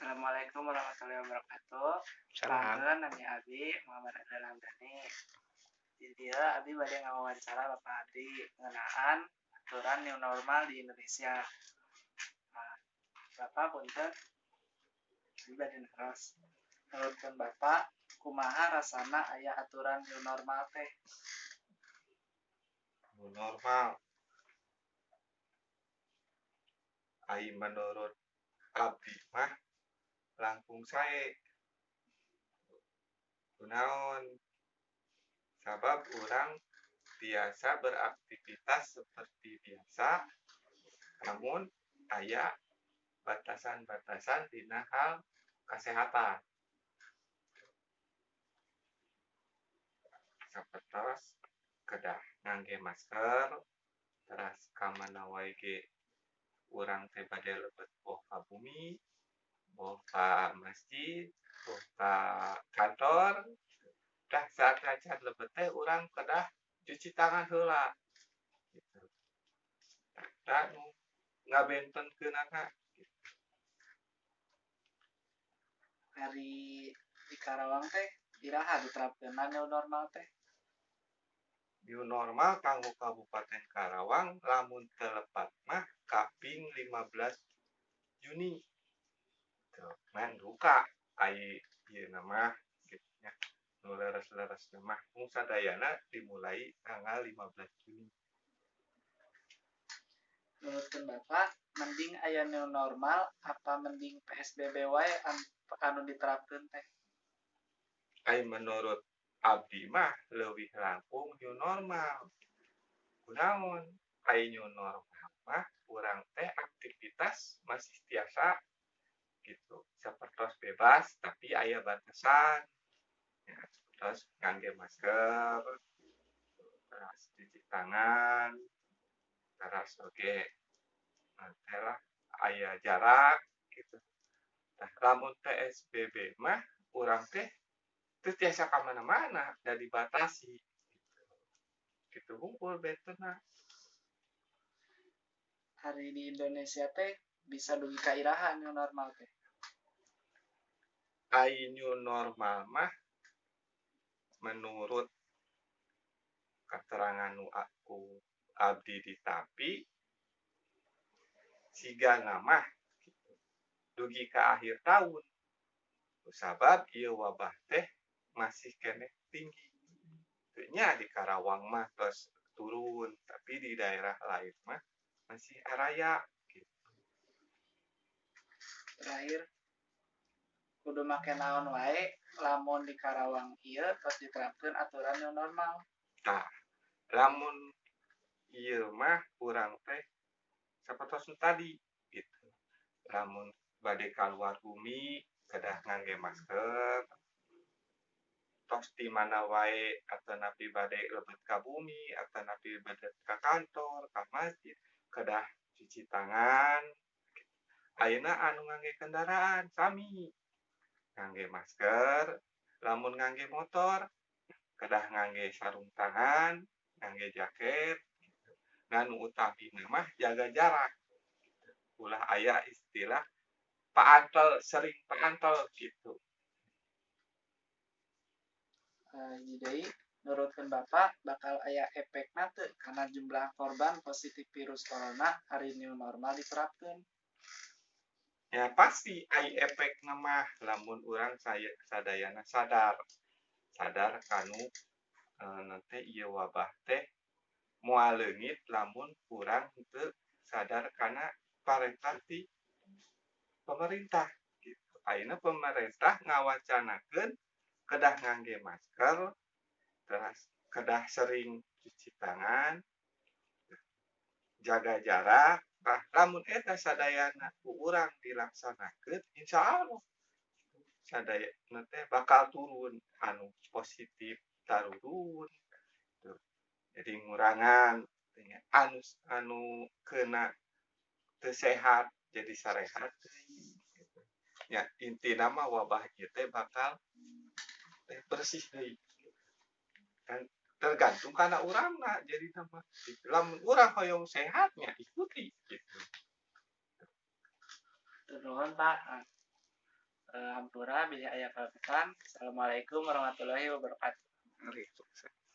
Assalamualaikum warahmatullahi wabarakatuh. Salam. Pangkeun nami Abi Muhammad Adlan Hamdani. Di dieu Abi bade ngawawancara Bapak Abdi ngeunaan aturan new normal di Indonesia. Nah, Bapak, punten, Abi bade naros. Menurutkeun Bapak, kumaha rasana aya aturan new normal teh? New normal. Ai menurut abdi mah langkung sae. Kunaon? Sabab urang biasa beraktivitas seperti biasa, namun aya batasan-batasan dina hal kesehatan. Sapertos kedah ngangge masker, teras ka mana wae ge urang teh bade lebet boh ka bumi, boh ka masjid, boh ka kantor, dah saacan lebet teh urang kedah cuci tangan heula gitu. Tah, nu ngabentenkeunana gitu. Ari di Karawang teh iraha diterapkeunna new normal teh? New normal kanggo Kabupaten Karawang lamun teu lepat mah kaping 15 Juni. Tuh, ngan duka ai ieu mah gitu nya. Nu leres-leresna mah mung sadayana dimulai tanggal 15 Juni. Menurutkeun Bapak, mending aya new normal apa mending PSBB wae anu diterapkeun teh? Ai menurut abdi mah leuwih langkung new normal. Kunaon? Ai new normal mah urang teh aktivitas masih tiasa gitu. Sapertos bebas tapi aya batasan. Ya, sapertos ngangge masker, teras cuci tangan, teras oge teh lah aya jarak gitu. Tah, lamun PSBB mah urang teh teu tiasa ka mana-mana da dibatasi gitu. Kitu hungkul bentenna. Ari di Indonesia teh bisa dugi ka iraha new normal teh? Ai new normal mah menurut keterangan nu aku abdi ditampi sigana mah gitu, dugi ka akhir tahun. Sabab ieu wabah teh masih keneh tinggi. Teu nya di Karawang mah tos turun, tapi di daerah lain mah masih araya gitu. Terakhir, kudu make naon wae lamun di Karawang ieu tos diterapkeun aturan new normal? Tah, lamun ieu mah urang teh sapertos nu tadi gitu. Lamun bade kaluar bumi kedah ngangge masker, tos di mana wae atanapi bade lebet ka bumi atanapi bade ka kantor, ka masjid, kedah cuci tangan. Ayeuna anu ngangge kendaraan sami ngangge masker, lamun ngangge motor kedah ngangge sarung tangan, ngangge jaket gitu. Nah, nu utamina mah jaga jarak gitu. Ulah aya istilah paantel, sering paantel gitu. Jadi nurutkeun Bapak bakal aya efekna teu kana jumlah korban positif virus corona ari new normal diterapkeun? Ya pasti ai efekna mah lamun urang sadayana sadar. Sadar kanu nanti ieu wabah teh moal leungit lamun urang teu sadar kana parentah ti pemerintah gitu. Ayeuna pemerintah ngawacanakeun kedah ngangge masker, terus kedah sering cuci tangan, jaga jarak. Tah, lamun eta sadayana ku urang dilaksanakeun, insyaallah sadayana teh bakal turun anu positif tarurun gitu. Jadi ngurangan anu kena teu sehat jadi sarehat deui gitu. Ya intina mah wabah ieu teh bakal teh bersih deui. Kan tergantung kana urangna jadi mah. Lamun urang hoyong sehatnya ikuti gitu. Nuhun, Pak. Hampura bilih aya kaleresan. Assalamualaikum warahmatullahi wabarakatuh. Waalaikumsalam.